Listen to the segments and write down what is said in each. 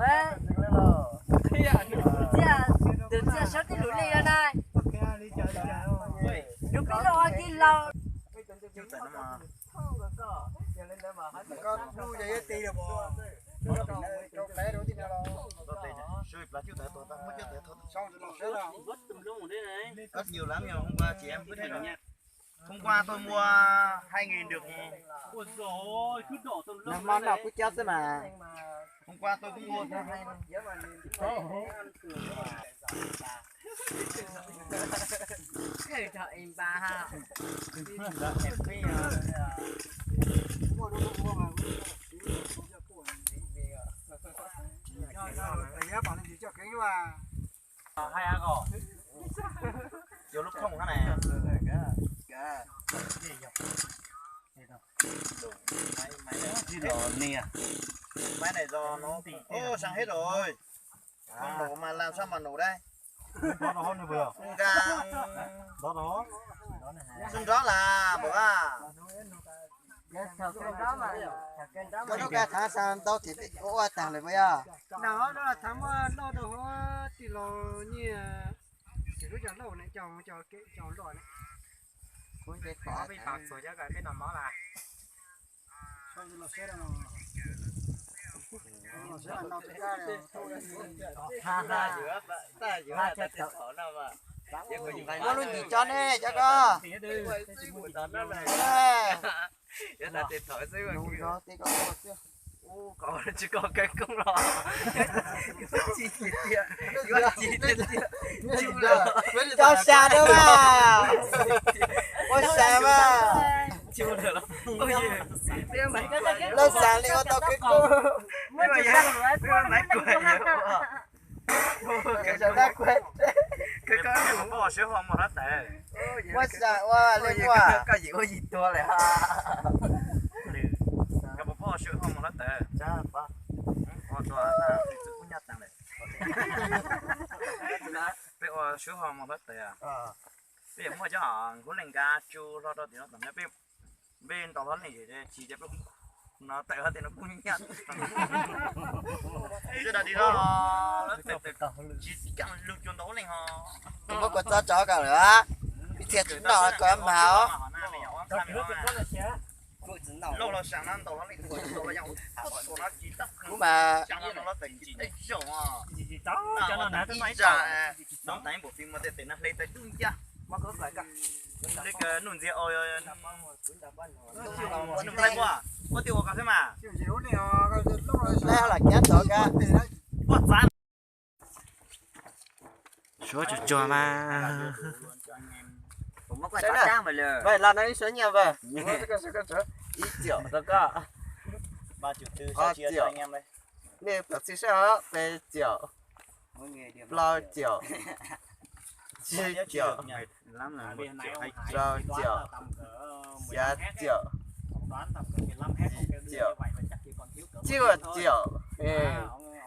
Ua, tus txiaj, tus txiaj saib tib lus li no na. Rub peb los ua kij laus. Hôm qua tôi mua hai nghìn được, nag hmo noj kub coob xwb mas. Hôm qua tôi cũng mua. Cua lub khoom hab na. Máy này do nó, ô, sang hết rồi. Không nổ mà làm sao mà nổ đây. Ngang. Xung đó là bảo à. Koj lub kab thav xa ntau thiab peb ua ua tag lawm puas yog? Nram no thav muaj loj rau hauv tij laug Nyiaj, txiv lub cov lauj ne, cov cov lauj ne. Kuv nce tod peb tau txuas cov peb noj mov lawm. Muaj lub ncim tso ne cov ko. Nus zov tej ko xwb. Tsis koj kev koob los. Cov sa dua mas, ua sa mas. Lawv sa li ua tau kev koob. Ua sa ua li ua. Koj yim ua yim tuag lawm. Peb ua suab ho mus hluav taws, peb yuav muaj cov nkuv leej nkav tsu hlo rau tim no tom no peb, peb ntaus hlob leej tsis ces peb no tawm hov tias no kuj nyiaj. Sawv daws tim no tsis coj lug cua ntaus hlob leej ho. Tus muab kua txob tso koj lawm, ib txhia tsis noj koj mas os. Lauj los sav no ntaus hlob leej tua no tsis tau, kuv mas, ib zag no teem npaum fis mas tej tes no hle tawm dub ncaj. Li ka num ntxiag o, num ntxiag ua, ua tiag ua koj xwb mas. Lawv lam kiab tod ka. Suav tsuag tsuag mas. Vaj los no ib suav nyiaj npawg. Ib tiaum rau koj. Ob tiaum. Nej pam txhij saib os, peb tiaum, plaub tiaum, tsib tiaum, rau tiaum, xya tiaum, yim tiaum, cuaj tiaum,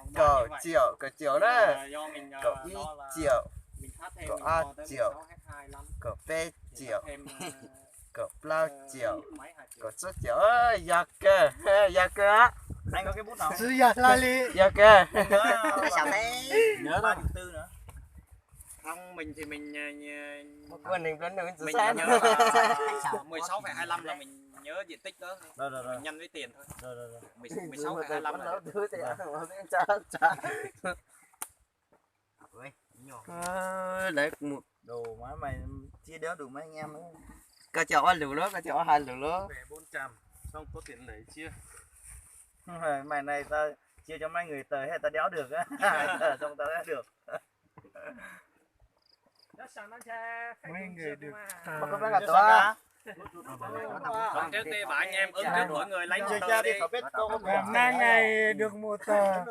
kaum tiaum, kaum tiaum na, kaum ib tiaum, kaum ob tiaum, kaum peb tiaum, kaum plaub tiaum, kaum tsib tiaum, yog kawg, yog kawg. Xwb yog hla li. Yog kawg. Thông minh thì mình, ờ, Ua neeg nplua nuj ntxim mình sab. Nhớ là mười sáu phẩy hai lăm là mình nhớ diện tích đó. Rồi, rồi, rồi. Mình nhân với tiền thôi. Rồi, rồi, rồi. Mười, mười sáu phẩy hai lăm là được. Ui, lawv mus. Đủ mà mày chia đéo đủ mấy anh em nữa. Koj cov ob lus lawm, koj cov ob hai lus lawm. Về bốn trăm, xong có tiền lẻ chia. Mày này tao chia cho mấy người tờ hay tao đéo được á. Tờ xong tao đéo được. Mấy người được tờ. Còn trước tiên bảo anh em ứng trước mỗi người lấy một tờ đi. Hôm nay ngày được một tờ.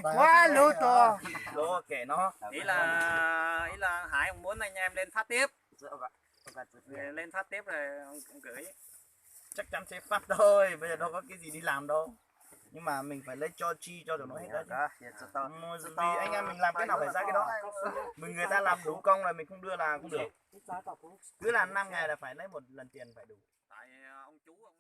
Quá lố to. Lố kệ nó. Ý là, ý là Hải muốn anh em lên phát tiếp. Lên phát tiếp rồi ông gửi. Chắc chắn sẽ phát thôi, bây giờ đâu có cái gì đi làm đâu. Nhưng mà mình phải lấy cho chi cho tụi nó hết đó chứ. Vì anh em mình làm cái nào phải ra cái đó. Mình, người ta làm đủ công rồi mình không đưa là không được. Cứ làm năm ngày là phải lấy một lần tiền phải đủ. Tại, ờ, ông chú, ông